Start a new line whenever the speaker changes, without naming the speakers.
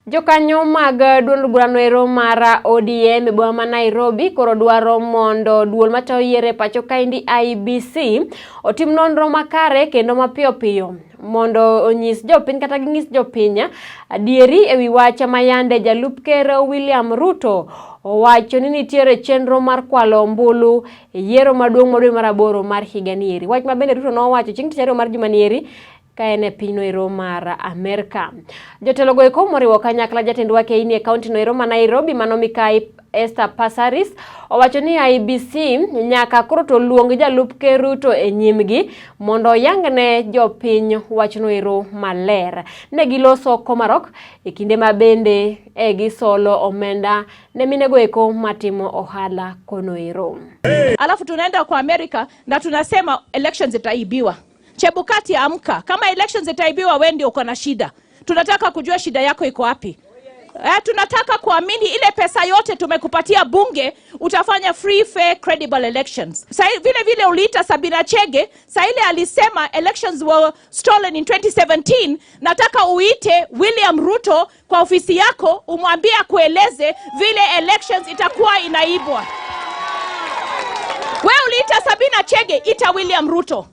Jokanyo mag duond burano ero mar ODM e boma ma Nairobi koro dwaro mondo duol matayo yiero e pacho kaendi IEBC otim nonro makare kendo mapiyo piyo mondo onyis jopiny kata ging'is jopiny adieri ewi wach mayande jalup ker William Ruto owacho ni nitiere chenro mar kwalo ombulu e yiero maduong' ma dwe mar aboro mar higa nieri. Wach ma bende Ruto nowacho chieng' tich ariyo mar juma nieri ka en e pinyno ero mar Amerka. Jotelo go eko moriwo kanyakla jatend wakeini e kaunti no ero ma Nairobi mano mikai Esther Passaris owacho ni IEBC nyaka koro to luong jalup ker Ruto e nyimgi mondo oyangne jopiny wachno ero maler. Ne giloso Komarok e kinde ma bende e gisolo omenda ne minego eko matimo ohala kono ero.
Alafu tunaenda kwa Amerika na tunasema elections itaibiwa. Chebukati, amka! Kama elections itaibiwa, wewe ndio uko na shida. Tunataka kujua shida yako iko wapi. Tunataka kuamini ile pesa yote tumekupatia bunge utafanya free, fair, credible elections. Sa, vile vile uliita Sabina Chege, sa ile alisema elections were stolen in 2017. Nataka uite William Ruto kwa ofisi yako umwambie akueleze vile elections itakuwa inaibwa. We uliita Sabina Chege, ita William Ruto.